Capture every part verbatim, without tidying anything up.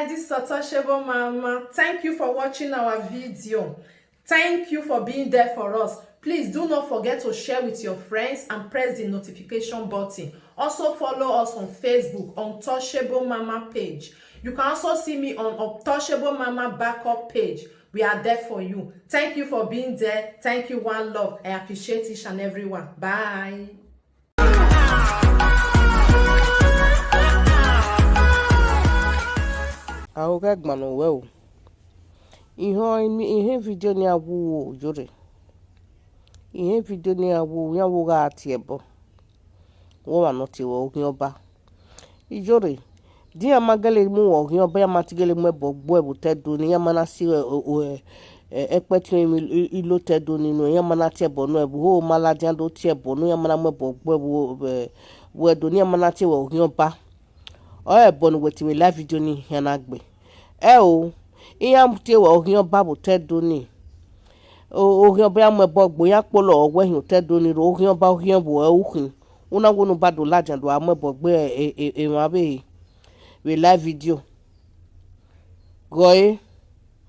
This is Untouchable Mama. Thank you for watching our video. Thank you for being there for us. Please do not forget to share with your friends and press the notification button. Also follow us on Facebook, Untouchable Mama page. You can also see me on Untouchable Mama backup page. We are there for you. Thank you for being there. Thank you, one love. I appreciate each and every one. Bye. Aro ghẹ gbannọ wẹ o. Ihọn imi- ihọn vidio ni a wu ro yore. Ihọn vidio ni a wu, iran wo gha tie ẹbọ. Wẹ ọmwa ne ọ tie wẹ oghian ọba. Iyore, de iran ma gele mu wẹ oghian ọba, iran ma te gele mu ẹbọ gbe uẹ vbe otọ Ẹdo ni, iran ma na si ẹ, o, o, ẹ, ẹ, ẹkpẹtiọn emwi i- ilo otọ Ẹdo ni nuẹn, iran ma na tie ẹbọ nuẹn, vbe uhoho ma ladian do tie ẹbọ nuẹn, iran ma na mu ẹbọ gbe uẹ vbe, vbe, vbe Ẹdo ni, iran ma na tie wẹ oghian ọba. Ọ ẹbọ ne uwẹ tie vbe live video ni hia na gbe. Ẹ o, iran tie wẹ oghian ọba vbe otọ Ẹdo ni. O- oghian ọba iran mu ẹbọ gbe, iran kpolo wẹ hin otọ Ẹdo ni, rho oghian ọba, oghian vbe ẹ u khin. U na wẹ ne u ba do ladian do a mu ẹbọ gbe e- e- emwa vbe vbe live video. Ghe ọre,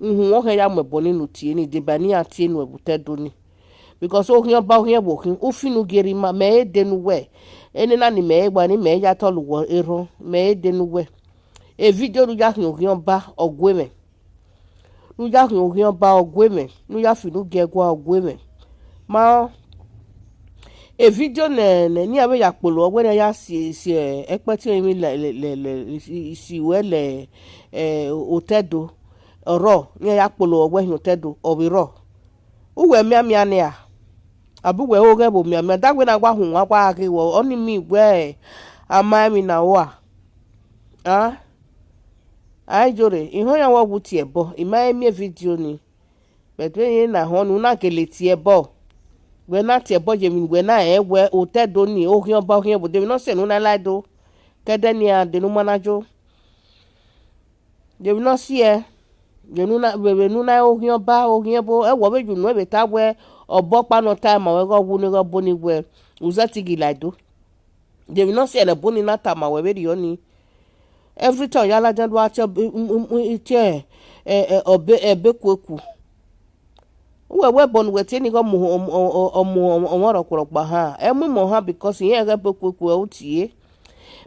uhunmwu ọ khian ya mu ẹbọ ni ne u tie ni, deba ne iran tie nuẹn vbe otọ Ẹdo ni. Because oghian ọba, oghian vbe okhin, u fi ne u gie rre ima, mẹ i de ne uwẹ. Enena ni mẹ i wa ni mẹ i ya tọlọ uwẹ erhọn, mẹ i de ne uwẹ. E video ne u ya khian oghian ọba, ọ gue mwẹ. Ne u ya khian oghian ọba, ọ gue mwẹ. Ne u ya fi ne u gie ẹguae, ọ gue mwẹ. Ma rẹn, e video nẹ, nẹ, ne iran vbe ya kpolo wẹ ne iran ya si, si, eh, ẹkpẹtiọn emwi lẹ, lẹ, lẹ, lẹ, si, si wẹ lẹ, eh, otọ Ẹdo. Ọ rrọọ, ne iran ya kpolo wẹ hin otọ Ẹdo, ọ vbe rrọọ. Uwẹ mianmian nia, abi uwẹ ho ghẹ vbe mianmian, da wẹ na wa hun wa wa ghe wẹ, ọni mean wẹ a ma emwi na rua. A, a i Iyore, ihọn iran wẹ ọ wu tie ẹbọ, I ma he miẹn video ni. But vbene na họn ne u na gele tie ẹbọ, wẹ na tie ẹbọ ye emwi ne uwẹ na rẹn wẹ otọ Ẹdo ni, oghian ọba, oghian ẹvbo, de emwi ne ọ sẹ ne u na la do, ke ẹdẹ ni a de ne u ma na yo. De emwi ne ọ siẹ, vbene u na, vbe- vbene u na re oghian ọba, oghian ẹvbo, ẹwẹ ọ vbe ye unu, ẹ vbe ta wẹ, ọbọ ọkpa ne ọ ta ma wẹ ghe ọ wu ne ghe ọ bọ ni wẹ, u zẹ te I ghi la do. De emwi ne ọ siẹ ne ẹbọ ni na tama wẹ vberriọ ni. Every time ọ ya ladian do a tie ọbe, um, um, um, tie, eh, eh, ọbe, ẹbe kueku. Uwẹ wẹ ẹbọ ne uwẹ tie ni ghe ọ mu, ọ mu, ọ mu ọmwa rhọkpọrọkpa han. Ẹ mu imẹ ohan because irẹn ghẹ ẹbe kueku ẹ u tie.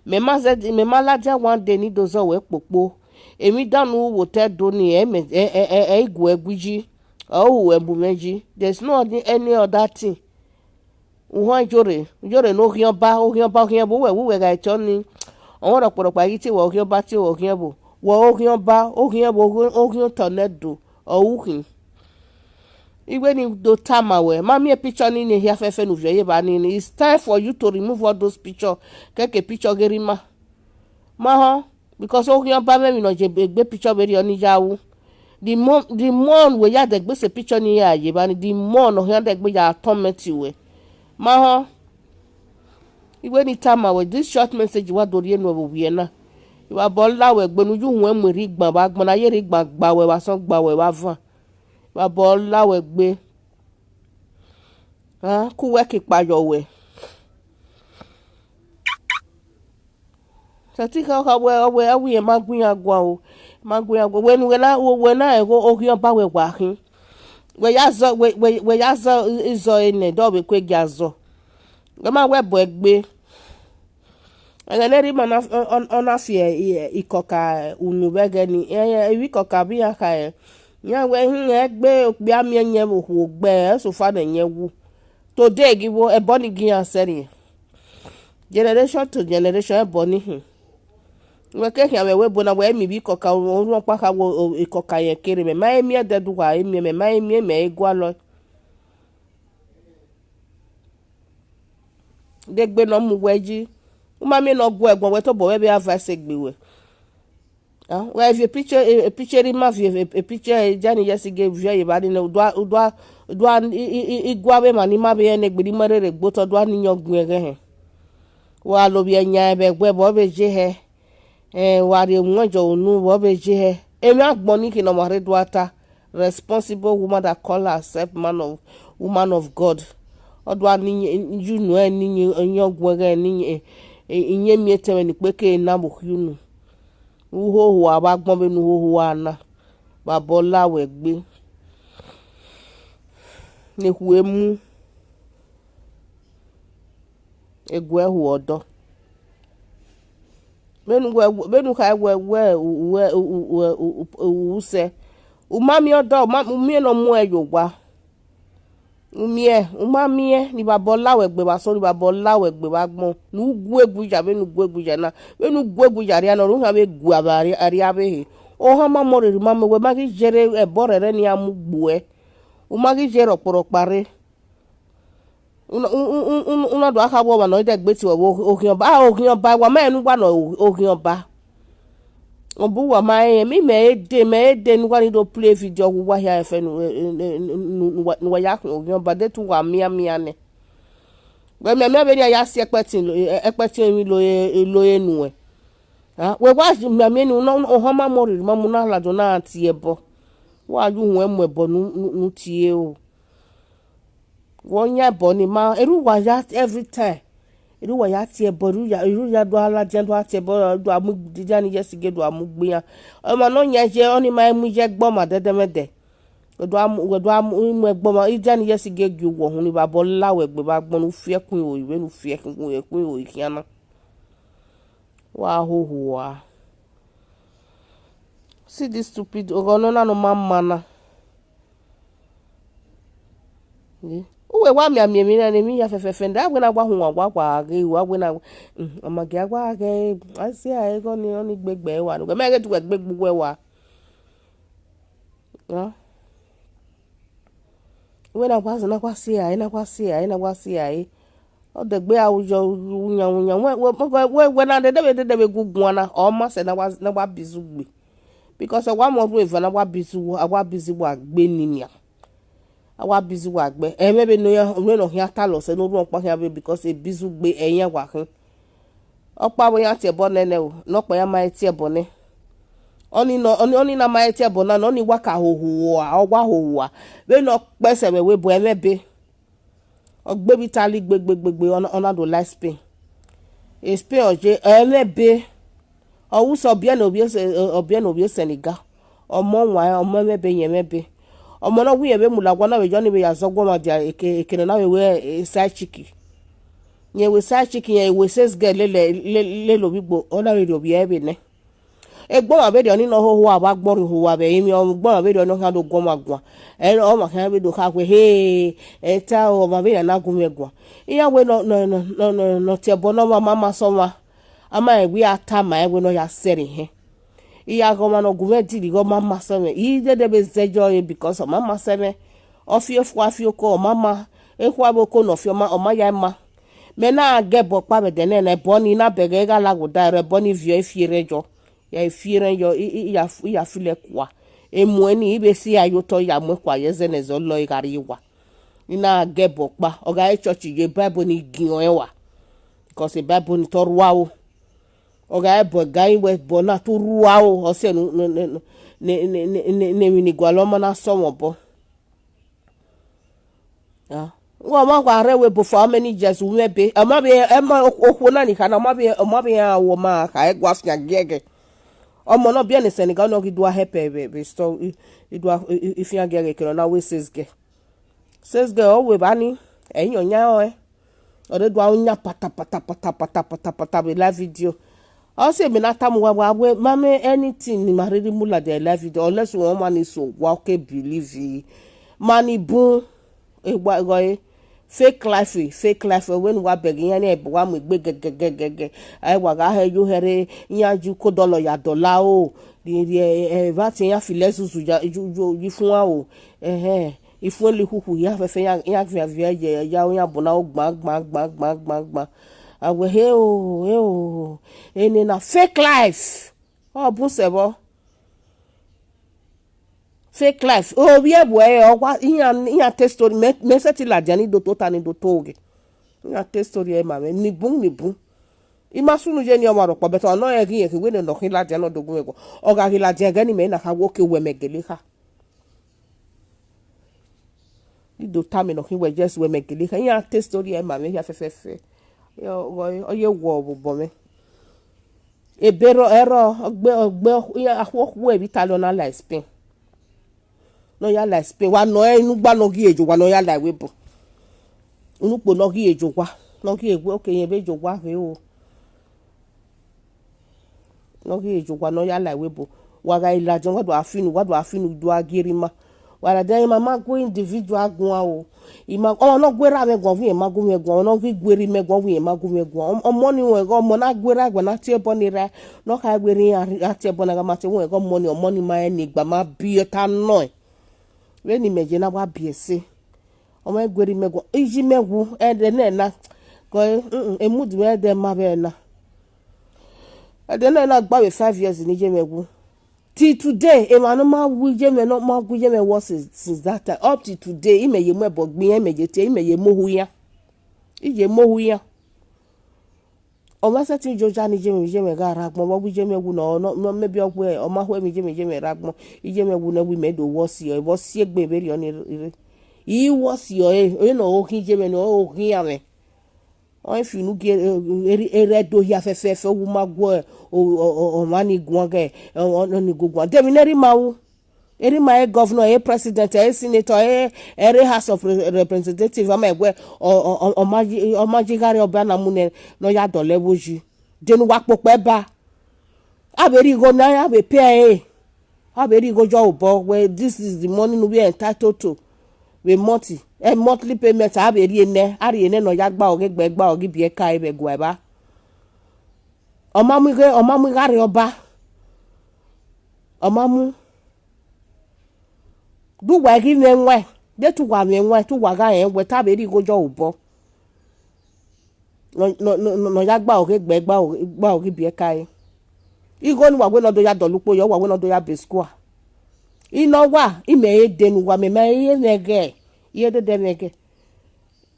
Mẹ ma zẹ, mẹ ma ladian one day ne I do zẹ wẹ kpokpo. Emwi dan ne u ru vbe otọ Ẹdo ni, ẹ mẹ, ẹ, ẹ, ẹ, ẹ i gu ẹ gui yi. Ọ ru ẹ mu mwẹ yi. There's no any, any other thing. Uhọn Iyore, Iyore ne oghian ọba, oghian ọba, oghian ẹvbo, uwẹ, uwẹ gha tie ọni. Ọmwa rhọkpọrọkpa ghi tie wẹ oghian ọba, tie wẹ oghian ẹvbo. Wẹ oghian ọba, oghian ẹvbo, oghian, oghian otọ ne Ẹdo, ọ ru khin. Iwẹ ni do tama wẹ, ma miẹn picture ni ne hia fẹfẹ ne u viọ ye evba ni, it's time for you to remove all those picture, kẹkẹ picture ghe rre ima. Ma họn, because oghian ọba mwẹ emwi ne ọ ye egbe picture vberriọ ni ya ru. The more, the more wẹ ya dẹgbe sẹ picture ni ya ye evba ni, the more ne ọ khian dẹgbe ya torment wẹ. Ma họn, iwẹ ni tama wẹ, this short message wa do rhie nuẹn vbe ovbi ẹna. Evba bọ la wẹ egbe ne u ye uhunmwu mu rre igban vbe agbọn, ne a ye rre igban gba wẹ vbe asọn, gba wẹ vbe avan. Evba bọ la wẹ egbe. A, ku uwẹ ke ikpa yọ wẹ. Sẹtin kha ọ kha wẹ, ọ wẹ, ọ wẹ irẹn ma gu iran guan o, ma gu iran guan. Wẹ ne uwẹ na, wẹ na rẹn ghe oghian ọba wẹ wa khin. Wẹ ya zọ, wẹ, wẹ, wẹ ya zọ izọ ẹre nẹ, dọ vbe kue gia zọ. Wẹ ma wẹ bọ egbe. Ẹghẹ ne erha ima na, ọ, ọ, ọ na fi ikọka unu vbe ẹghẹ ni, ẹ, ẹ, ivbi ikọka vbe iran kha rẹn. Iran wẹ hin egbe okpia miẹn yẹn vbe okhuo gbe, ẹsofa ne ẹyẹn wu. Today ghi vbo, ẹbọ ni gi iran sẹrriẹ. Generation to generation, ẹbọ ni hin. Wẹ ke khian vbe ẹvbo na, wẹ miẹn ivbi ikọka, orhiọn ọkpa kha wẹ ikọka yẹn kere, mẹ ma he miẹn ẹdẹdugha, miẹn, mẹ ma he miẹn, mẹ he gualọ. Degbe ne ọ mu wẹ yi, u ma miẹn ne ọ gu ẹguọn wẹ tobọ wẹ vbe advice egbe wẹ. Ah, wẹ viọ picture, eh, picture ne ima viọ, eh, picture, eh, Danny Yesige viọ ye evba ni nẹ, u do a, u do a, u do a, i, i, i, i gua vbe emwa ne ima vbe rẹn ne egbe ne ima rherhe gbe otọ, u do a ne iyẹn ọgbẹn ẹghẹ hẹn. Wa lo vbe ẹyan vbe ẹguẹ vbe ọ vbe ye hẹ. Eh, wa rhie omuẹn jọ unu vbe ọ vbe ye hẹ. Emwi agbọn ni khin ne ọmwa rre do a ta. Responsible woman that call herself man of, woman of God. Ọ do a ne iyẹn, iyẹn unu ẹre ne iyẹn, iyẹn ọgbẹn ẹghẹ ne iyẹn, eh, iyẹn miẹn etẹn mwẹ ne ikpeke na vbe okhiẹ unu. Ne u hoho avbe agbọn vbene u hoho a na, vbe abọ la wẹ egbe, ne ekhue mu, eguẹ hu ọdọ. Vbene uwẹ, vbene u kha wẹ, wẹ, wẹ, u sẹ, u ma miẹn ọdọ, u ma, u miẹn ne ọ muẹn ye owa. U miẹn, u ma miẹn, ni vbe abọ la wẹ egbe vbe asọn, ni vbe abọ la wẹ egbe vbe agbọn, ne u gu eguija vbene u gu eguija na, vbene u gu eguija rria nọ, ọre u khian vbe gu avbe arria, arria vbe ehe. Ohan ma mọ rere ma mẹ, wẹ ma ghi ye rre ẹbọ rhẹrhẹ ne iran mu gbe uẹ, u ma ghi ye rre ọkpọrọkpa rre. U na, u, u, u, u, u na do gha kha wẹ ọmwa ne ọ i dẹgbe tie uẹ vbe oghian ọba, a, oghian ọba, wa ma rẹn ne uwa nọ oghian ọba. Ọ bu uwa ma rẹn, mẹ, mẹ i de, mẹ i de ne uwa ni do play video ọghe uwa hia ẹfe ne, ne, ne, ne, ne uwa, ne uwa ya khian oghian ọba, de te uwa mianmian nẹ. Wẹ mianmian vbene iran ya si ẹkpẹtin lo, ẹkpẹtin emwi lo, lo nuẹn. A, wẹ wa mianmian ni, una, una, ohan ma mọ rere ma mu na ladian na tie ẹbọ. Wa ye uhunmwu mu ẹbọ ne u, ne u, ne u tie o. Wẹ ọ yan ẹbọ ni ma, erha uwa ya every time. Erha uwa ya tie ẹbọ, erha uwa, erha uwa do a ladian do a tie ẹbọ, do a mu idia ni ye ẹsige do a mu gbe iran. Ọmwa ne ọ yan ye, ọni ma mu ye gbe ọmwa dẹdẹmwẹdẹ. Wẹ do a mu, wẹ do a mu, mu ẹgbọmwa, idia ni ye ẹsige gie uwẹ uhunmwu, ni vbe abọ la wẹ egbe vbe agbọn ne u fi ẹkun iro vbene u fi ẹkun iro khian na. Wa hoho a. See this stupid, ọghọ nọ na ne ọ ma ma na. Uwẹ wa mianmian emwi na ne emwi hia fẹfẹfẹ, da wẹ na wa hun wa wa ghe, wa wẹ na, mm, ọ ma gia wa ghe, a si a ẹghọ ni, ọni gbegbe wa, wẹ mẹ ghe tu wẹ gbegbe uwẹ wa. Ọ? Wẹ na wa, na wa si a, na wa si a, na wa si a. Ọ dẹgbe a yọ uyan uyan, wẹ, wẹ, wẹ, wẹ, wẹ na dede vbe, dede vbe gu guan na, ọ ma sẹ na wa, na wa bizu gbe. Because ọ wa mu ọrhuẹn eva na wa bizu, a wa bizu wa gbe ni nian. A wa bizu wa gbe. Ẹmwẹ vbe ne iran, vbe ne ọ khian ta lọ sẹ ne orhuọn ọkpa khian vbe, because ebizu gbe ẹyan wa khin. Ọkpa vbe iran tie ẹbọ nẹ nẹ o, ne ọkpa iran ma he tie ẹbọ nẹ. Ọni nọ, ọni, ọni na ma he tie ẹbọ na, ne ọni wa ka hoho ua, ọ wa hoho ua. Vbene ọ kpẹ sẹ vbe ẹvbo ẹmwẹ ebe. Ọ gbe vbe Italy gbe, gbe, gbe, gbe, ọ na, ọ na do la Spain. E Spain ọ je, ẹmwẹ ebe. Ọ wu sẹ ọbiẹne ovbi e Se-, ọbiẹne ovbi e Senegal. Ọmọ wan, ọmọ ẹmwẹ ebe, iyẹn ẹmwẹ ebe. Ọmọ ne ọ wẹ irẹn vbe mu la owa na vbe yọ ni vbe ya zẹ ọguọmwa dia eke, eke ne ọ na vbe wẹ, eh, side chick. Irẹn wẹ side chick, irẹn wẹ sales girl lele, le-, lele ovbi igbo, ọ na vbe rhie ovbi ẹre vbe nẹ. Egbọmwa vberriọ ni ne ọ hoho avbe agbọn rhie owa vbe ẹrinmwi, egbọmwa vberriọ ne ọ khian do gu ọmwa guan. Ẹ, ọmwa khian vbe do kha wẹ, he, ẹ ta o, ọmwa vbe iran na gu mwẹ guan. Iran wẹ ne ọ, ne ọ, ne ọ, ne ọ, ne ọ tie ẹbọ ne ọmwa ma ma sẹ ọmwa. A ma rẹn wẹ a tama ẹn wẹ ne ọ ya sẹrriọ ehẹn. I ya ghe ọmwa ne ọ gu mwẹ di righe ọ ma ma sẹ mwẹ. I dede vbe zẹ yọ re because ọ ma ma sẹ mwẹ. Ọ fi efua fi oko, ọ ma ma. Ekhua vbe oko ne ọ fi, ọ ma, ọ ma ya ma. Mẹ na ghe ẹbọ ọkpa vbe ẹdẹ nẹ, ne ẹbọ ni na bẹghe gha la gho da ẹre, ẹbọ ni viọ, e fi erhẹn yọ. Ya e fi erhẹn yọ, i, i, i ya, i ya filo ẹkua. Emu ẹn ni, i vbe si a ye otọ ya mu ẹkua ye ẹzẹ ne ẹzẹ ọlọre gha rrie wa. I na ghe ẹbọ ọkpa, ọ gha re church ye Bible ni giẹn ọnrẹn wa. Because Bible ni te ọ rua o. Ọ gha re ẹbọ ga i wẹ ẹbọ na te u rua o, ọ sẹ ne, ne, ne emwi ni gualọ ọmọ na sẹ ọmwa obọ. Ah. Wẹ ọmwa wa rre ẹvbo ebo for how many years, u mwẹ ebe? Ọmwa vbe, ẹmọ okhuo na ni kha na, ọmwa vbe, ọmwa vbe iran ru ọmwa kha ẹguae fian giẹghẹ. Ọmọ ne ọ biẹ ne Senegal ne ọ ghi dua help ẹre vbe, vbe store, i, i dua, i, i, i fian giẹghẹ kere ọna wẹ sales girl. Sales girl, ọ wẹ evba ni, ẹ i yan ọyan ọnrẹn. Ọ rre dua yan pata, pata, pata, pata, pata, pata vbe live video. Ọ sẹ mẹ na tama uwa, wa wẹ, ma mẹ anything ne ima rhirhi mu ladian live video, unless uwẹ ọmwa ni so wa ke believe. Ma ni bun, ewa, ewa, eh, fake life, fake life, wẹ ne uwa bẹghe iran, iran ebo wa mu egbe gẹgẹgẹgẹgẹ. Ẹ wa gha hẹ yo hẹrhe, iran ju kodọlọ ya dọla o. Rhie, rhie, eh, eh, vbe a tie iran filo ẹzuzu ya, ju, ju, yi fuan o. Ẹhẹn. Ifuẹn li khukhun hia fẹfẹ, iran, iran vian vian ye ya, iran bu na ro gban, gban, gban, gban, gban, gban. A wẹ, he o, he o, enena fake life. Ọ bun sẹ vbọ. Fake life. Ovbi ẹvbo ẹre, ọ wa, iran, iran te story, mẹ, mẹ sẹtin ladian ni do tota ni do to ghe. Iran te story ẹre ma mwẹ, ni bun, ni bun. I ma sunu ye ni ọmwa rhọkpa, but ọ nọ rẹn ghi rẹn khin wẹ ne ọ khin ladian ne ọ do gu mwẹ guan. Ọ gha ghi ladian ẹghẹ ni mẹ na kha wẹ oke wẹ mẹ gele kha. I do tama ne ọ khin wẹ, yes, wẹ mẹ gele kha. Iran te story ẹre ma mwẹ hia fẹfẹfẹ. Ọ, ọ, ọ ye wọ vbe obọ mwẹ. Ebe rrọọ, ẹrọ, ọgbe, ọgbe, akhuọkhuẹ vbe Italy ọ na la Spain. Ne ọ ya la Spain, wa nọ ẹre inu ugba ne ọ ghi ye owa ne ọ ya la ẹvbo ebo. Unu ukpo ne ọ ghi ye owa, ne ọ ghi ye owa, oke, irẹn vbe ye owa vbe o. Ne ọ ghi ye owa ne ọ ya la ẹvbo ebo. Wa gha ladian, wa do a finu, wa do a finu do a gie erha ima. Wa ladian, ima ma gu individual guan o. Ima, ọmọ ne ọ gu erha mwẹ guan, ọ wẹ irẹn ma gu mwẹ guan. Ọmọ ne ọ ghi gu erha imẹ guan, ọ wẹ irẹn ma gu mwẹ guan. Ọm-, ọmọ ni ruẹn ghe, ọmọ ne a gu erha guan, ne a tie ẹbọ ni rae, ne ọ kha wẹ irẹn a tie ẹbọ na gha ma te ruẹn ghe ọmọ ni, ọmọ ni ma rẹn ni gba ma biẹ ta nọ ẹn. Vbene imẹ ye na wa biẹ ẹse. Ọ ma gu erha imẹ guan, iye imẹ wu, ẹdẹ nẹ na, gọ, mm, mm, emudu mwẹ ẹdẹ ma vbe na. Ẹdẹ nẹ na gba vbe five years ne iye mwẹ wu. Till today, emwa ne ma wu iye mwẹ, ne ma gu iye mwẹ wọ since, since that time. Up till today, imẹ ye mu ẹbọ gbe iran, imẹ ye tie, imẹ ye mu ohu iran. Iye mu ohu iran. Ọ ma sẹtin yo oja ne iye mwẹ, iye mwẹ gha rre agbọn, vbe ọ wẹ iye mwẹ wu nọ, nọ, nọ, maybe ọ wẹ ọ ma ho ẹmwẹ iye mwẹ, iye mwẹ rre agbọn, iye mwẹ wu nẹ wẹ imẹ do wọ si ọre, vbe ọ si egbe vberriọ ni rre. I wọ si ọre, ọre ne ọ khin iye mwẹ ne ọ khin iran mwẹ. Ọ fi unu gie, eh, eh, erha Ẹdo hia fẹfẹfẹ, u ma gu, eh, o-, o-, o-, ọmwa ni guan ghẹ, ọ, ọ, ọ ni gu guan. De emwi ne erha ima ru? Erha ima ẹre governor, ẹre president, ẹre senator, ẹre, ẹre House of Re-, Representative, ọ ma wẹ, ọ, ọ, ọ, ọ ma yi, ọ ma yi gha rre ọba na mu nẹ, ne ọ ya dọlọ ẹvbo yi. De ne uwa kpokpo ẹba? A vbe rhie igho na, a vbe pay ẹre. A vbe rhie igho yọ obọ, wẹ, this is the money ne we are entitled to. Vbe month, eh, monthly payment, a vbe rhie nẹ, a rhie nẹ ne ọ ya gba ọghe gbe gba ọghe ibiẹka vbe ẹguae evba. Ọ ma mu ighe, ọ ma mu igha rre ọba. Ọ ma mu. De uwa ghi mwẹ ẹwaẹn, de te uwa mwẹ ẹwaẹn, te uwa gha rẹn wẹ te a vbe rhie igho yọ obọ. Nọ, nọ, nọ, nọ, nọ ya gba ọghe gbe gba ọghe, gba ọghe ibiẹka ẹre. Igho ne uwa wẹ ne ọ do ya dọlọ ukpo yọ, uwa wẹ ne ọ do ya be school. I nọ wa, imẹ i re de ne uwa, mẹ ma i re mwẹ ẹghẹ, i re dede mwẹ ẹghẹ.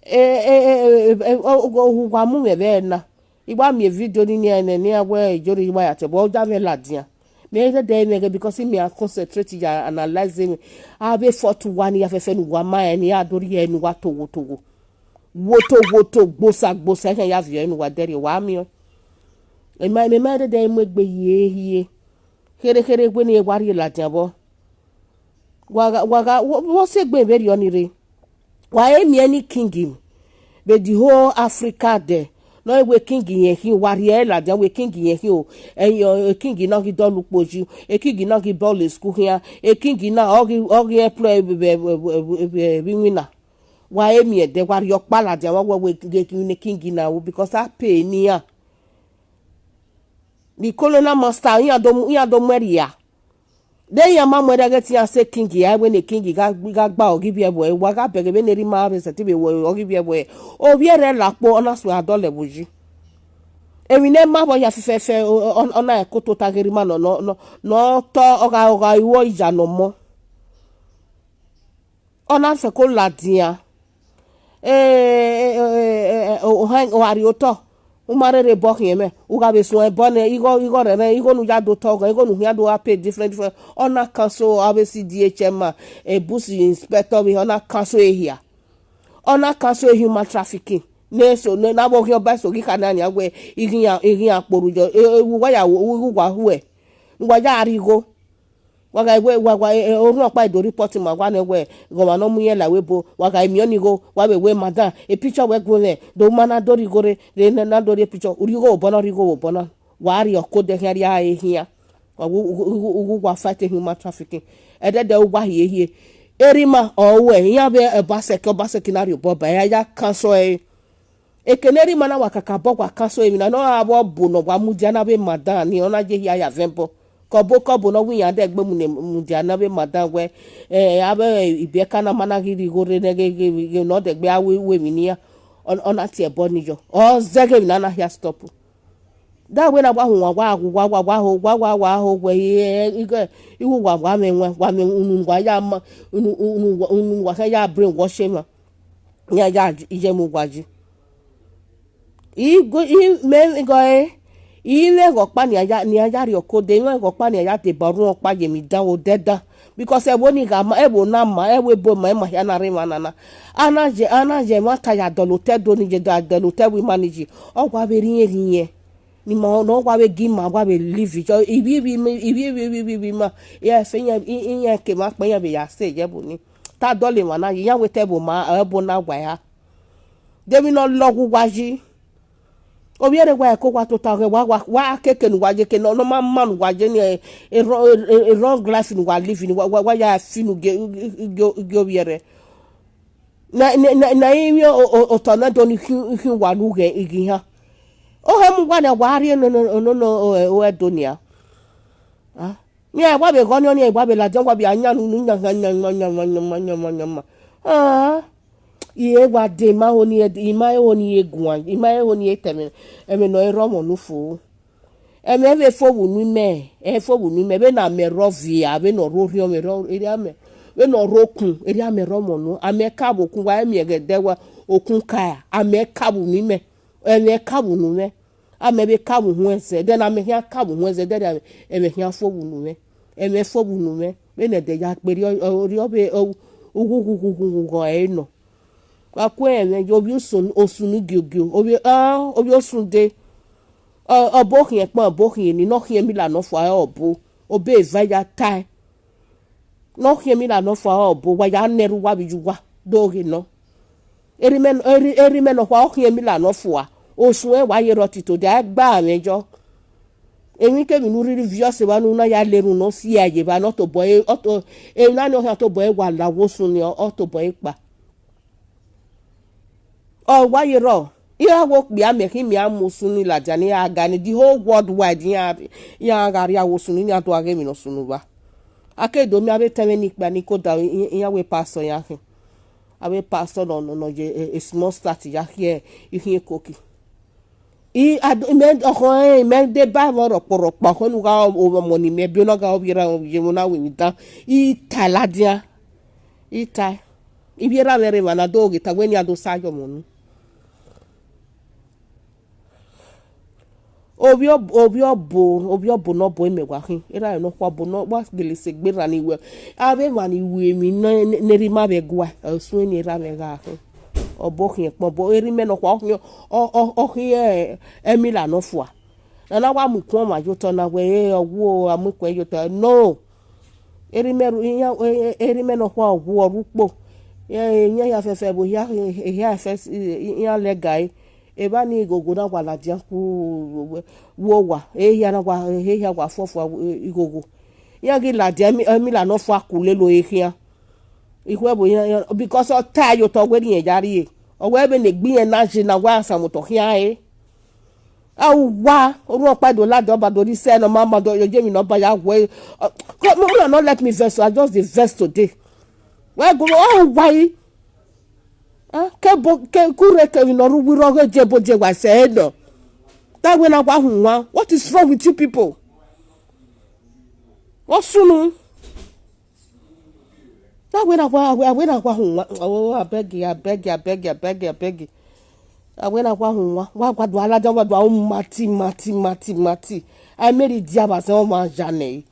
E, e, e, e, e, o, o, uwa mu mwẹ vbe na. I wa miẹn video ni nian nẹ, ne iran wẹ Iyore wa ya tẹ, but ọ ya mwẹ ladian. Mẹ i re dede mwẹ ẹghẹ because imẹ a concentrate ya analyze mwẹ. Avbe fault uwa ni ya fẹfẹ ne uwa ma rẹn, ne iran do rhie ẹre ne uwa togho togho. Woto woto, gbosa gbosa, ẹghẹ ya viọ ẹre ne uwa dẹrriọ, wa miẹn ọẹn. Emwa, emwa i re dede mu egbe hie hie. Kherhe kherhe wẹ ne iran wa rhie ladian vbọ. Wa gha, wa gha, wọ, wọ si egbe vberriọ ni rre. Wa i miẹn ni king vbe the whole Africa dẹ, ne ọ wẹ king irẹn khin, wa rhie ẹre ladian wẹ king irẹn khin o. Ẹyin, e king na ghi dọlọ ukpo yi, e king na ghi bọlọ school khian, e king na ọ ghi, ọ ghi employ vbe, vbe, vbe, vbe, vbe iwinna. Wa i miẹn ẹdẹ, wa rhie ọkpa ladian, wa wẹ wẹ king na o, because a pay ne iran. The colonial master, iran do mu, iran do mu ẹre ria. De iran ma mu ẹre ghe te iran sẹ king, a wẹ ne king gha, gha gba ọghe ivbi ẹvbo ẹre, wa gha bẹghe vbene erha ima vbe sẹtin vbe wẹ ọghe ivbi ẹvbo ẹre. Ovbi ẹre la kpo, ọ na suẹn a dọlọ ẹvbo yi. Emwi ne ma vbe ọ ya fẹfẹfẹ, ọ, ọ, ọ na ẹko tota ghe erha ima nọ, nọ, nọ, nọ tọ, ọ gha, ọ gha ru iya ne ọ mọ. Ọ na fẹko ladian. Eh, eh, eh, eh, eh, ohan, wa rhie otọ, u ma rherhe bọ khian mwẹ, u gha vbe suẹn ẹbọ nẹ, igho, igho rẹ mwẹ, igho ne u ya do otọ ghan, igho ne u khian do gha pay different, different. Ọ na cancel avbe C D H ma, eh, bush inspector vbe, ọ na cancel ehia. Ọ na cancel human trafficking. Ne eso, ne, ne avbe ọghe ọba eso ghi khana nian wẹ, ighi iran, ighi iran kporu yọ, e, e, uwa ya, uwa khuẹ, ne uwa ya rhie igho. Wa gha wẹ, wa, wa, e, e, orhunmwu ọkpa do report ma wa nẹ wẹ, ghọmwa ne ọ mu irẹn la ẹvbo ebo, wa gha miẹn ọnii igho, wa vbe wẹ madam, e picture wẹ gu mwẹ, do ma na do rhie igho rre, rre ne na do rhie picture, u rhie igho vbe obọ na, u rhie igho vbe obọ na. Wa rhie ọko dẹ khian rrie a re khian. Wa wu, u, u, u, u, wa fight human trafficking. Ẹdẹdẹ uwa hie hie. Erha ima ọ ruẹ, iran vbe Obaseki, Obaseki na rhie obọ ba, iran ya cancel ẹre. Eke ne erha ima na wa kakabọ wa cancel emwi na, ne ọ ra vbe ọbo ne ọ wa mudia na vbe madam ni, ọ na ye hia ya vẹ ẹbọ. Kọbo kọbo ne ọ wẹ iran dẹgbe mu ne mudia na vbe madam wẹ, eh, avbe ibiẹka na ma na ghi rhie igho rre nẹ ghe, ghe, ghe ne ọ dẹgbe a wẹ, wẹ emwi ne iran, ọ, ọ na tie ẹbọ ni yọ. Ọ zẹ ghe emwi na na hia stop. Da wẹ na wa huan, wa hu, wa, wa, wa ho, wa, wa, wa ho, wẹ, eh, ighe, igho wa, wa mwẹ wan, wa mwẹ unu wa ya ma, unu, unu, unu wa kha ya brainwash emwa. Iran ya iye mu uwa yi. I go, i mẹ gọ ẹre, i mwẹ ẹghẹ ọkpa ne iran ya, ne iran ya rhie ọko dẹ, i mwẹ ẹghẹ ọkpa ne iran ya deba orhunmwu ọkpa ye emwi dan vbe odẹ dan. Because ẹvbo ni gha ma, ẹvbo na ma, ẹvbo ebo ma, ima hia na rre emwa nana. A na ye, a na ye ẹmwata ya dọlọ otọ Ẹdo ni ye, da dọlọ otọ ẹvbo ima ni yi. Ọ wa vbe rhiẹnrhiẹn. Ne ima nọ wa vbe gi ima wa vbe live, ivbi ivbi ima, ivbi ivbi ivbi ivbi ima, iran ẹfe iran, iran ke emwa kpa iran vbe ya sẹ ye ẹvbo ni. Te a dọlọ emwa na ye, iran wẹ te ẹvbo ma, ẹvbo na wa eha. De emwi ne ọ lọghọ uwa yi? Ovbi ẹre wa ẹko wa tota ọghẹ, wa, wa, wa keke ne uwa ye, eke ne ọ ma ma ne uwa ye ni, e, e wrong, e, e, e wrong life ne uwa live ni, wa, wa, wa ya fi ne ugie, ugie, ugie ovbi ẹre. Na, na, na, na rinmwian o, o, otọ na do ni khin, khin uwa ne ughẹ ighi han. Ọ hẹ mu uwa na, wa rrie no, no, no, no, o, o, Ẹdo nia. Ah, iran wa vbe ghe ọnii, ọnii wa vbe ladian, wa vbe a yan unu yan yan yan yan yan yan yan yan yan. Ah, I re wa de, ima ho ni, ima ho ni ye guan, ima ho ni ye ta ẹmwẹ, ẹmwẹ ne ọ i rre ọmọ unu fo. Ẹmwẹ vbe fo vbe unu imẹ, ẹ fo vbe unu imẹ, vbene amẹ rre ọvia, vbene ọ rre orhiọn, vbene ọ rre erriamẹ, vbene ọ rre okun, erriamẹ rre ọmọ unu, amẹ ka vbe okun, wa miẹn ẹghẹ ẹdẹ wa okun ka, amẹ ka vbe unu imẹ, ẹmwẹ ka vbe unu mwẹ. Amẹ vbe ka vbe uhunmwu ẹzẹ, then amẹ khian ka vbe uhunmwu ẹzẹ, then ẹmwẹ khian fo vbe unu mwẹ. Ẹmwẹ fo vbe unu mwẹ, vbene ẹdẹ ya gbe rriọ, ọ, rriọ vbe, ọ, ughughughughughughu ẹre nọ. Wa ku ẹmwẹ ye ovbi osun, osun ni giogio, ovbi, ah, ovbi osun de. Ọ, ọbo khian ẹkpẹn, ọbo khian eni, ne ọ khian emila nọ fua ọre ọbo. Ọbo eva ya tae. Ne ọ khian emila nọ fua ọre ọbo, wa ya na ẹrhu uwa vbe iye uwa, do ghe nọ. Erha imẹ, erha, erha imẹ nọkhua, ọ khian emila nọ fua. Osun ẹre wa ye rre ọtito, de a gba mwẹ yọ. Emwikemwi ne u rhirhi viọ sẹ evba ne u na ya le erhunmwu ne ọ si ẹre ye evba ne ọ tobọ ẹre, ọ to, emwi na ni ọ khian tobọ ẹre wa la owa osun ni, ọ tobọ ẹre kpa. Ọ wa ye rrọọ, iran wo okpia mẹ khin, mẹ a mu osun ni ladian, ne iran gha ni the whole world wide, iran, iran gha rrie owa osun ni, iran do gha ghe emwi ne ọ sunu vba. A ke do miẹn avbe etẹn mwẹ ni kpia ni koda, iran wẹ pastor iran khin. Avbe pastor nọ, nọ, nọ ye, e, e small start ya khian ikhian ekoki. I, a do, mẹ, ọkhọ ẹre, mẹ deba ẹmwẹ rọkpọ rọkpa, ọkhọ ne u gha, o, ọmọ ni mẹ biẹ, ne ọ gha ovbi erha, ovbi iye mwẹ na wẹ emwi dan. I tae ladian. I tae. Ivbi erha mwẹ rre emwa na do ghe ta wẹ ne iran do sa ye ọmọ unu. Ovbi ọ-, ovbi ọbo, ovbi ọbo ne ọ bo imẹ wa khin. Erha nọkhua ọbo ne wa gele sẹ egbe rran ni wẹ, avbe emwa ni ru emwi ne, ne, ne erha ima vbe gua, ọ suẹn ni erha mwẹ gha khin. Ọbo khian ẹkpẹn, ọbo erha imẹ nọkhua, ọ khian, ọ, ọ, ọ khian emila nọ fua. Ne a na wa mu ikun ọmwa ye otọ na wẹ, e, ọ wu o, a mu ikun ẹre ye otọ. No. Erha imẹ ru, iran, e, e, erha imẹ nọkhua ọ wu, ọ rre ukpo. Iran, iran hia fẹfẹ vbe hia, hia fẹ, iran lẹga ẹre. Evba ni ighogho na wa ladian ku, wo owa, ehia na wa, ehia wa fua fua ighogho. Iran ghi ladian emi-, emila nọ fua ku lele ore khian. Ikhuo ẹvbo iran, iran, because ọ tae ye otọ wẹ ne irẹn ya rrie. Ọ wẹ vbene egbe irẹn na ye na wa samwẹ otọ khian re. A uwa, orhunmwu ọkpa do ladian, ọba do rhie isẹ ne ọ ma ma do ye emwi ne ọba ya wẹ. Ọ, come, no, no, no, let me vex, I just dey vex today. Wẹ gu, a uwa yi. Ah, ke bo, ke ku rre kevbe ne ọ rre uwu irrọ ghe je bo je wa sẹ ẹre nọ. Te a wẹ na wa hunwan. What is wrong with you people? Ọ sunu. Te a wẹ na wa, a wẹ, a wẹ na wa hunwan. Oh, I beg you, I beg you, I beg you, I beg you, I beg you. A wẹ na wa hunwan. Wa, wa do a ladian, wa do a ru mati, mati, mati, mati. A i miẹn rhie dia vbe azẹn ọmwa ya nẹ.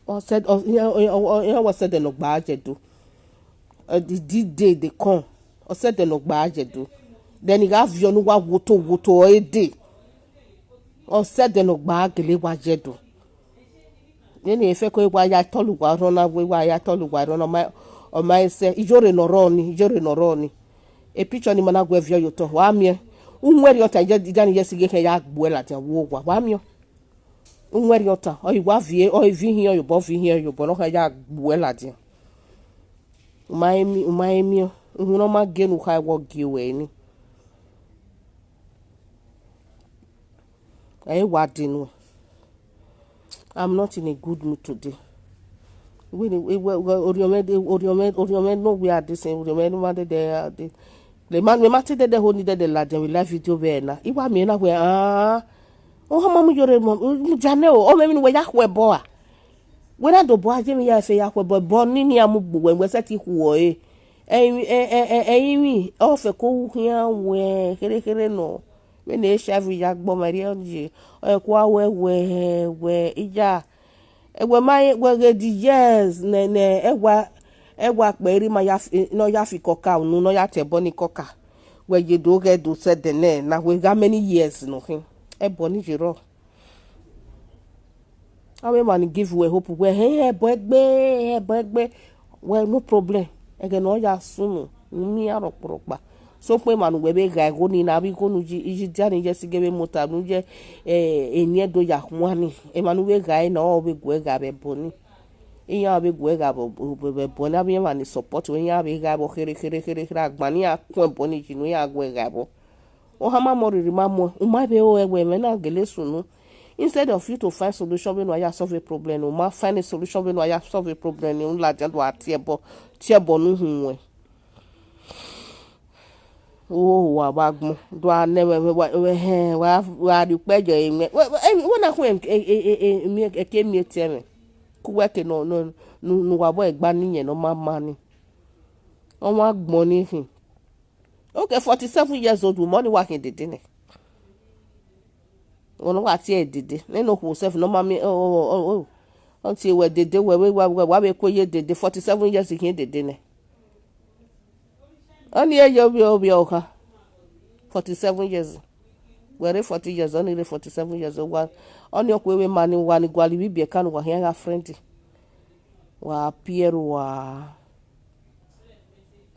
Ọ sẹ, ọ, iran, iran, iran wa sẹ ẹdẹ ne ọ gba ye Ẹdo. Eh, the, the day dey come. Ọ sẹ ẹdẹ ne ọ gba ye Ẹdo. Then I gha viọ ne uwa woto woto ọre dee. Ọ sẹ ẹdẹ ne ọ gba gele wa ye Ẹdo. Nene efẹko wa ya tọlọ uwa rhọn na, wẹ wa ya tọlọ uwa rhọn na, ọ ma, ọ ma sẹ, iyore ne ọ rrọọ ni, iyore ne ọ rrọọ ni. E picture ni ma na gu ẹe viọ ye otọ, wa miẹn. Uwẹrriọta, iye, iye ni ye si ghe khian ya gbuẹ ladian, wo owa, wa miẹn. Uwẹrriọta, ọ i wa viẹ, ọ i viọ ihiẹn ye obọ, viọ ihiẹn ye obọ, ne ọ khian ya gbuẹ ladian. U ma he mi-, u ma he miẹn, uhunmwu ne ọ ma gie ne u kha wẹ ọ gie ruẹ ni. Ẹ i wa de nuẹn. I'm not in a good mood today. Wẹ ni, wẹ, wẹ, wẹ, orhiọn mwẹ de, orhiọn mwẹ, orhiọn mwẹ ne ọ wia de sẹ, orhiọn mwẹ ne ma dẹdẹ gha de. Mẹ ma, mẹ ma te dẹdẹ ho ni dẹdẹ ladian vbe live video vbe ẹre na. I wa miẹn na wẹ, ah, ohan ma mu iyore mu, mu dia nẹ o, ọ mwẹ emwi ne uwẹ ya khuẹ ẹbọ ra? Wẹ na do bọ a ye emwi ya ẹfe ya khuẹ ẹbọ, ẹbọ ni, ni a mu gbe uwẹ, wẹ sẹtin khuẹ ọre. Ẹrinmwi, ẹ, ẹ, ẹ, ẹrinmwi, ọ fẹko ru khian wẹ kherhe kherhe nọ. Vbene H I V ya gbe ọmwa rrie ye, ọ ku a wẹ, wẹ, wẹ, iya. Wẹ ma, wẹ ghe the years ne, ne ẹwa, ẹwa kpẹ erha ima ya fi, ne ọ ya fi kọka unu, ne ọ ya tẹ ẹbọ ni kọka. Wẹ ye do ghẹ do sẹ ẹdẹ nẹ na, wẹ gha many years nọ khin, ẹbọ ni ye rrọọ. Avbe emwa ni give wẹ hope wẹ hẹ ẹbọ egbe, ẹbọ egbe, wẹ no problem. Ẹghẹ ne ọ ya sunu, u miẹn iran rhọkpọrhọkpa. Sokpan emwa ne uwẹ vbe gha igho ni na, avbe igho ne u yi, i yi dia ni ye sighe vbe mota, ne u ye, eh, eni Ẹdo ya khuan ni, emwa ne u vbe gha ẹre na, ọ vbe guẹ gha vbe ẹbọ ni. Iran vbe guẹ gha vbe, vbe, vbe ẹbọ ni, avbe emwa ni support wẹ, iran vbe gha vbe khere, khere, khere, khere, agban ne iran kun ẹbọ ni yi ne iran guẹ gha vbọ. Ohan ma mọ rhirhi ma muẹn, u ma vbe ro ẹwẹ ẹmwẹ na gele sunu. Instead of you to find solution vbene uwa ya solve problem, u ma find a solution vbene uwa ya solve problem ni, u ladian do a tie ẹbọ, tie ẹbọ ne u huẹn. Uhoho wa vbe agbọn, do a nẹ vbe, vbe, vbe, vbe, hẹn, wa, wa rhie ukpẹ jọ ẹre mwẹ. Wẹ, wẹ, wẹ na khu e, e, e, e, e, miẹn, ẹke miẹn tie mwẹ. Ku wẹ ke nọ, nọ, ne, ne uwa vbọ ẹgba ni yẹn ne ọ ma ma ni. Ọmwa agbọn ni khin. Okay, forty seven years old woman, ọni wa khin dede nẹ. Ọni wa tie dede. Nene okhuo self ne ọ ma miẹn, ọ, ọ, ọ, ọ, ọ tie wẹ dede, wẹ, wẹ, wa, wa, wa vbe kue ye dede, forty seven years khin dede nẹ. Ọni ye ye ovbi, ovbi ọkhan. Forty seven years. Wẹ rre forty years, ọni rre forty seven years. Wa, ọni ọkue vbe ma ni wa ni gualọ ivbi ibiẹka ne uwa khian gha friend. Wa pie ẹre uwa.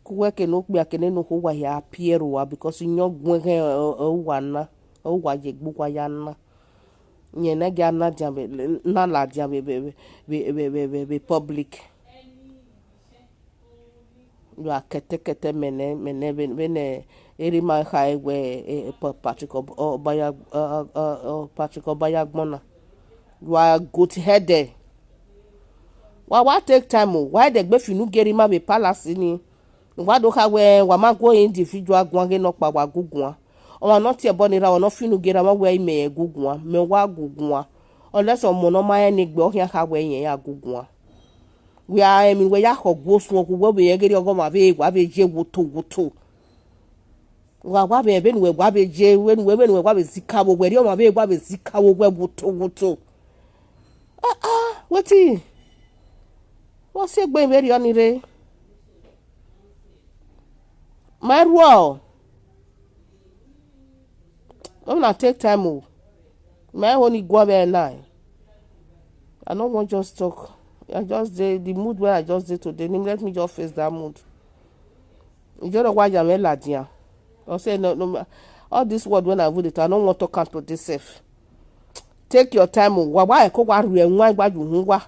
Ku wẹ ke ne okpia ke nene okhuo uwa hia pie ẹre uwa, because iyẹn ọ guẹn khẹ ọ, ọ, uwa na, ọ uwa ye egbe uwa ya na. Iyẹn na gia na dian vbe, na ladian vbe, vbe, vbe public. Wa kẹtẹkẹtẹ mẹ nẹ, mẹ nẹ vbe, vbene erha ima khare wẹ, eh, Pa-, Patrick Ob-, Ọbaya, ọ, ọ, ọ, ọ, Patrick Ọbayagbọn na. You are goat headed. Wa, wa take time o, wa dẹ gbe fi unu gie erha ima vbe palace ni. Wa do kha wẹ wa ma gu individual guan ghe nọkpa wa gu guan. Ọmwa ne ọ tie ẹbọ ni ra, ọmwa ne ọ fi unu gie ra, wa wẹ imẹ rẹn gu guan, mẹ wa gu guan. Unless ọmọ ne ọ ma rẹn ne egbe, ọ khian kha wẹ irẹn ya gu guan. Wẹ a rẹn emwi ne uwẹ ya khọ gu osuọn, ku wẹ vbe rẹn ghe erriọ ọghọmwa vbe wa vbe ye wotowoto. Wa, wa vbe, vbene uwẹ wa vbe ye, vbene uwẹ, vbene uwẹ wa vbe zẹ ikaro, wẹ rhie ọmwa vbe wa vbe zẹ ikaro wẹ wotowoto. Ah, ah, wetin? Vbọ si egbe vberriọ ni rre? Ma rhuọ. Una take time o. Ma ho ni guan vbe na. I no wan just talk. I just dey, the mood where I just dey today, let me just face that mood. Ijọrọ wa ya mwẹ ladian. Ọ sẹ no, no, all this word when I put it, I no wan talk am to this self. Take your time o. Wa, wa ẹko wa rhie ẹwaẹn gba ye uhunmwu uwa.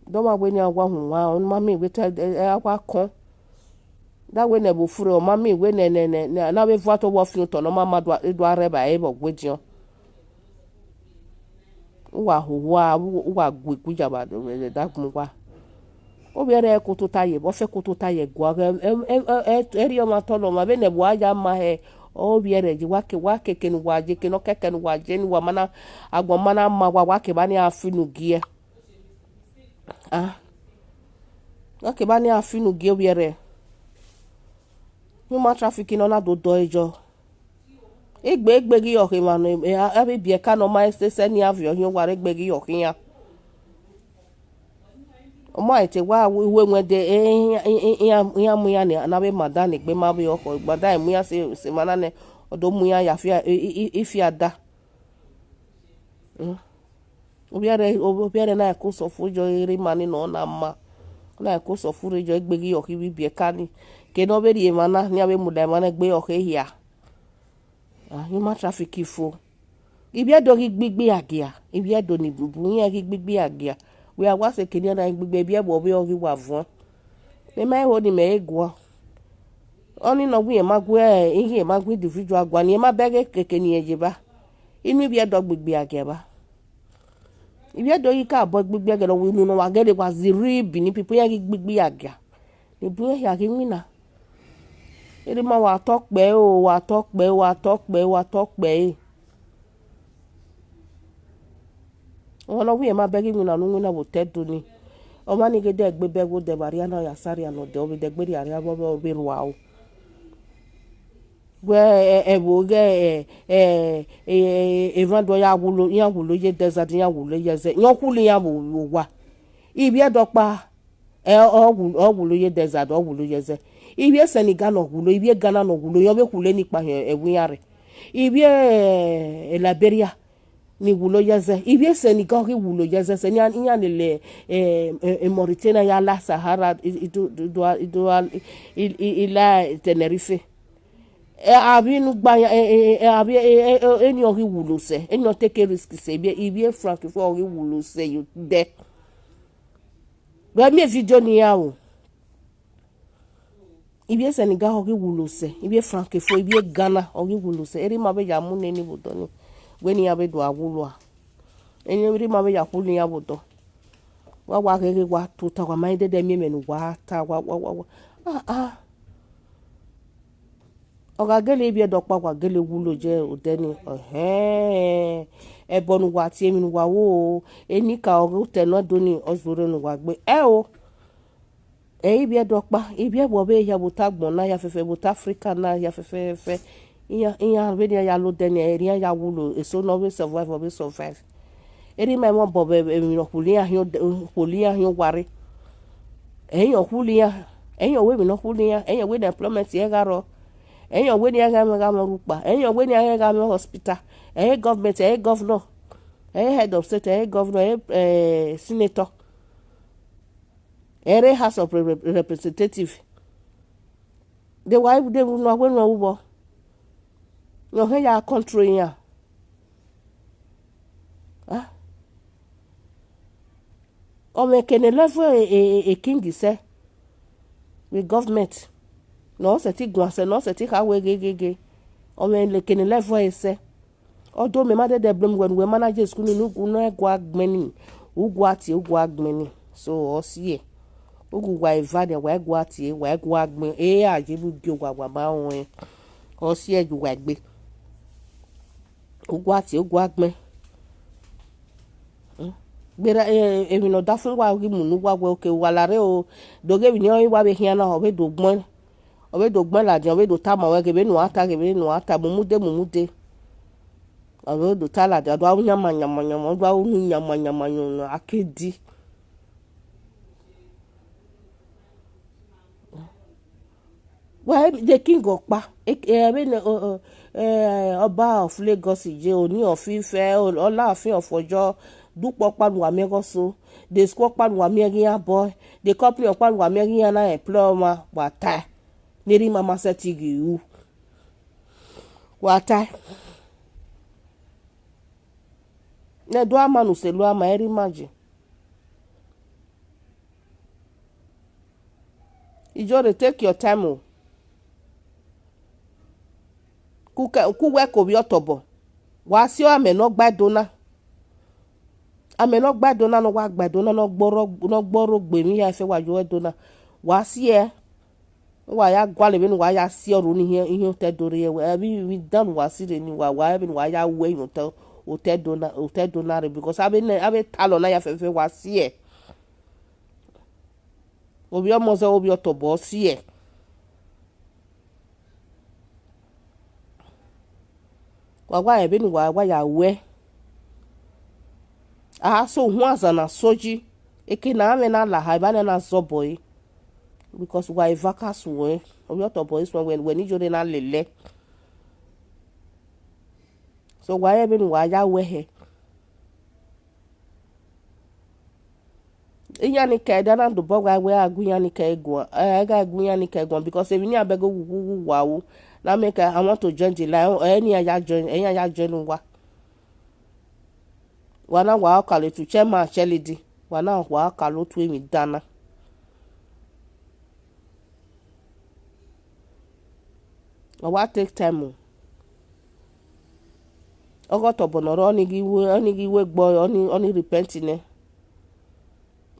Dọmwa wẹ ne a wa uhunmwu uwa, ọ ma miẹn wẹ te, eh, eh, a wa kọn. Da wẹ ne ẹvbo fure, ọ ma miẹn wẹ nẹ, nẹ, nẹ, nẹ, ne avbe vuọn otọ vbe ọfiotọ ne ọ ma ma do a, do a rre evbare vbe ọgua ediọn. Uwa hoho a, u-, uwa gu iku ya vbe da gbọn uwa. Ovbi ẹre ko tota ye, ọ fẹ ko tota ye guan, ẹ, ẹ, ẹ, ẹ, ẹ rhie ọmwa tọ ne ọmwa, vbene ẹvbo a ya ma hẹ, ovbi ẹre ye, wa ke, wa keke ne uwa ye, eke ne ọ kẹkẹ ne uwa ye, ne uwa ma na, agbọn ma na ma wa, wa ke evba ni a fi unu gie. Ah. Wa ke evba ni a fi unu gie ovbi ẹre. Human trafficking ne ọ na do dọe yọ. Egbe, egbe ghi yọ khe emwa ne, eh, avbe ibiẹka ne ọ ma sẹ, sẹ ne iran viọ khian, wa rre egbe ghi yọ khian. Ọ ma te wa ru ẹwẹn de, eh, iran, iran, iran mu iran ne, ne avbe madam ne egbe ma vbe ọkhọ, madam mu iran sẹ, sẹ emwa na nẹ, ọ do mu iran ya fia, i, i, i, ifia da. Mm. Ovbi ẹre, ovbi ẹre na ẹko sọfu yọ rre ima ni nọ na ma. Ọ na ẹko sọfu rre yọ egbe ghi yọ khin vbe ibiẹka ni. Ke ne ọ vbe rhie emwa na, ne iran vbe mudia emwa na egbe yọ khe hia. Ah, human trafficking fo. Ivbi Ẹdo ghi gbigbi agia, ivbi Ẹdo ni bu iran ghi gbigbi agia. Wẹ a wa sẹ eke ne iran na ghi gbigbi, ivbi Ẹdo vbe ọ ghi wa vuọn. Mẹ ma ho ni mẹ he guan. Ọni nọ wẹ irẹn ma gu, irẹn ma gu individual guan, irẹn ma bẹghe keke ne irẹn ye evba. Inu ivbi Ẹdo gbigbi agia evba. Ivbi Ẹdo ghi ka bọ gbigbi agia, ọ wẹ unu ne wa gele wa zẹ rri Benin people, iran ghi gbigbi agia. Ne bu iran hia ghi winna. Erha ima, wa tọ kpẹre o, wa tọ kpẹre, wa tọ kpẹre, wa tọ kpẹre. Ọmwa ne ọ wẹ irẹn ma bẹghe iwinna ne u winna vbe otọ Ẹdo ni. Ọmwa ni ghe dẹ egbe bẹghe odẹ vbe arria na, ọ ya sa arria ne odẹ, ọ vbe dẹ egbe rhie arria vbe ọ vbe rua o. Wẹ, ẹ, ẹvbo ighẹ, ẹ, ẹ, ẹ, emwa do ya wulo, iran wulo ye desert, iran wulo ye ẹzẹ, iran khulu iran vbe owa. Ivbi Ẹdo ọkpa, ẹ, ọ wu-, ọ wulo ye desert, ọ wulo ye ẹzẹ. Ivbi e Senegal ne ọ wulo, ivbi e Ghana ne ọ wulo, iran vbe khulo enikpa hin ẹvbo iran rre. Ivbi e, eh, Liberia ni wulo ye ẹzẹ, ivbi e Senegal ghi wulo ye ẹzẹ, sẹ ne iran, iran lele, eh, eh, eh, Mauritania ya la Sahara, i, i, du, du, du, i, du, i, i, i la Tenerife. Eh, avbe ne ugba ya, eh, eh, eh, avbe, eh, eh, eh, eni ọ ghi wulo sẹ, eni ọ take risk sẹ, ivbi, ivbi e Francophone ọ ghi wulo sẹ yo dẹ. Vbe miẹn video ne iran ru. Ivbi e Senegal ọ ghi wulo sẹ, ivbi e Francophone, ivbi e Ghana ọ ghi wulo sẹ. Erha ima vbe ya mu nene vbe odọ ni, wẹ ne iran vbe do a wulo a. Erha ima vbe ya khulo iran vbe odọ. Wa, wa gheghe wa tota, wa ma rẹn dẹdẹ miẹn ẹmwẹ ne uwa ta, wa, wa, wa, wa. Ah, ah. Ọ gha gele ivbi ẹdẹ ọkpa, wa gele wulo ye odẹ ni, ẹhẹn. Ẹbọ ne uwa tie, emwi ne uwa ru o, enikaro ghe otọ ne ọ do ni, ọ zẹ orre ne uwa gbe. Ẹ o. Ẹ i vbi ẹdẹ ọkpa, ivbi ẹvbo vbe hia vbe otọ agbọn na hia fẹfẹ, vbe otọ Africa na hia fẹfẹfẹ, iran, iran vbene iran ya la odẹ ni, erha iran ya wulo, eso ne ọ vbe survive, ọ vbe survive. Erha ima mwẹ obọ vbe emwi ne ọ khulo iran hin, khulo iran hin owa rre. Ẹi yan ọ khulo iran, ẹi yan ọ wẹ emwi ne ọ khulo iran, ẹi yan ọ wẹ ne employment ẹre gha rrọọ, ẹi yan ọ wẹ ne iran gha mwẹ, gha mwẹ rhukpa, ẹi yan ọ wẹ ne iran gha mwẹ hospital, ẹi government, ẹi governor, ẹi head of state, ẹi governor, ẹi, eh, senator, ẹi rre House of Rep-, Representative. De wa, de wa wẹ ne ọ ru vbọ? Ne ọ hẹn ya control iran. Ah. Ọ mwẹ eke ne level e, e, e, e king sẹ, vbe government, ne ọ sẹtin guan sẹ, ne ọ sẹtin kha wẹ gheghe. Ọ mwẹ eke ne level ẹre sẹ. Ọ do mẹ ma dẹdẹ blemu wẹ ne uwẹ ma na ye school ni, ne u gu ne ẹ gua gbẹn ni, u gua tie, u gua gbẹn ni. So, ọ siẹ. U gu uwa eva nian, wa i gua tie, wa i gua gbẹn, e a ye vbe ugie owa, wa ma rẹn. Ọ siẹ ye uwa egbe. U gua tie, u gua gbẹn. Gberra, eh, emwi ne ọ da fun uwa ghi mu ne uwa wẹ, okay, uwa la rre o, do ghe emwi ne ọ i wa vbe khian na, ọ vbe do gbẹn, ọ vbe do gbẹn ladian, ọ vbe do tama ruẹ ghe vbene uwa ta, ghe vbene uwa ta, mumude, mumude. Ọ vbe do ta ladian, ọ do ru yama, yama, yama, ọ do ru unu yama, yama, yama, a ke di. Wẹ the king ọkpa, e, e, vbene, o, o, eh, Ọba of Lagos ye, Ooni of Ife, o, Alaafin of Oyo, de ukpẹ ọkpa ne uwa miẹn ghe ọso, de school ọkpa ne uwa miẹn ghe iran boy, de company ọkpa ne uwa miẹn ghe iran na employ ọmwa, wa tae, ne erha ima ma sẹtin ghi ru. Wa tae. Ne ẹdẹ ama ne uselu ama, erha ima ye. Iyore, take your time o. Ku kẹ, ku wẹ ke ovbi ọtobọ. Wa si amẹ ne ọ gba Ẹdo na. Amẹ ne ọ gba Ẹdo na, ne ọ wa gba Ẹdo na, ne ọ gbe orho, ne ọ gbe orho gbe emwi hia fẹ wa yo Ẹdo na. Wa si ẹe. Wa ya gualọ vbene uwa ya si ọrhu ni ihiẹn, ihiẹn otọ Ẹdo rre, wẹ, vbe, vbe dan ne uwa si rre ni, wa, wa vbene uwa ya ru ẹe hin otọ, otọ Ẹdo na, otọ Ẹdo na rre, because avbe nẹ, avbe talọ na ya fẹfẹ, wa si ẹe. Ovbi ọmọ zẹ, ovbi ọtobọ, ọ si ẹe. Wa wa rẹn vbene uwa wa ya ru ẹe. A so uhunmwu azan na so yi, eke ne amwẹ na la ha, evba na na zẹ obọ ẹre, because wa eva ka suẹn, ovbi ọtobọ i suẹn wẹ, wẹ ne Iyore na lele ẹe. So wa rẹn vbene uwa ya ru ẹe hẹ. Iran ni ka ẹdẹ na dobọ gha wẹ a gu iran ni ka guan, ẹ gha gu iran ni ka guan, because emwi ne iran bẹghe wu, wu, wu wa ru, na miẹn ka I want to join the line, ẹ ne iran ya join, ẹ iran ya join uwa. Wa na wa ọkaolotu, chairman, chairlady, wa na wa ọkaolotu emwi dan na. Ọ wa take time o. Ọghe ọtobọ ne ọ rrọọ, ọni ghi ru, ọni ghi ru egbe ọre, ọni, ọni repent nẹ.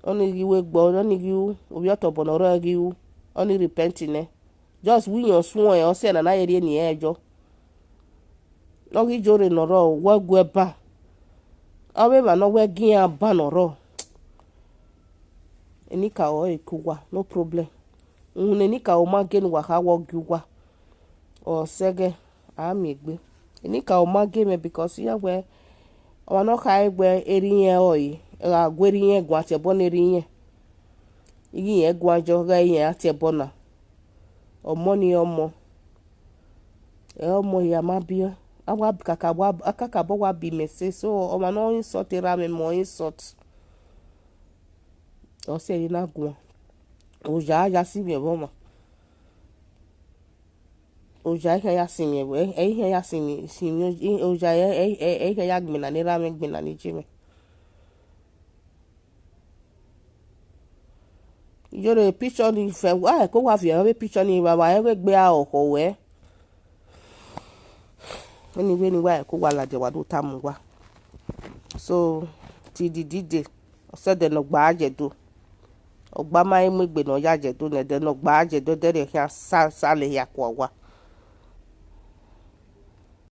Ọni ghi ru egbe ọre, ọni ghi ru, ovbi ọtobọ ne ọ rrọọ ghi ru, ọni repent nẹ. Just wẹ iran suẹn, ọ sẹ ne a na ye rhie eni ẹre yọ. Ọ ghi Iyore ne ọ rrọọ, wẹ gu ẹe ban. Ọ vbe emwa ne ọ wẹ gie iran ban ne ọ rrọọ. Enikaro ọre ke uwa, no problem. Uhunmwu ne enikaro ma gie ne uwa kha wẹ ọ gie uwa. Ọ sẹ ẹghẹ, a miẹn egbe. Enikaro ma gie mwẹ, because iran wẹ, ọmwa ne ọ khare wẹ erha irẹn ọre, ọ gha gu erha irẹn guan tie ẹbọ ne erha irẹn. Ighe irẹn guan jọ, ghe irẹn a tie ẹbọ na. Ọmọ ni ọmọ, ẹ ọmọ hia ma biẹ. A wa kakabọ, a kakabọ wa bi mẹ ẹse, so ọmwa ne ọ insult erha mwẹ, mẹ ọ insult. Ọ sẹ ẹre na guan. Oya ya si mwẹ vbe ọmwa. Oya i khian ya sinmwi ẹvbo, ẹ i khian ya sinmwi, sinmwi, oya ẹ, ẹ, ẹ, ẹ i khian ya gbinna ne erha mwẹ, gbinna ne iye mwẹ. Iyore picture ni fẹ, wa ẹko wa viẹ vbe picture ni vba wa ẹghẹ gbe a ọkhọ wẹ. Anyway, ni wa ẹko wa ladian wa do tama uwa. So, till the D-Day, ọ sẹ ẹdẹ ne ọ gba a ye Ẹdo. Ọ gba ma mu egbe ne ọ ya ye Ẹdo nẹ, ẹdẹ ne ọ gba a ye Ẹdo, ẹdẹrriọ khian sa, sa lẹ hia kua owa.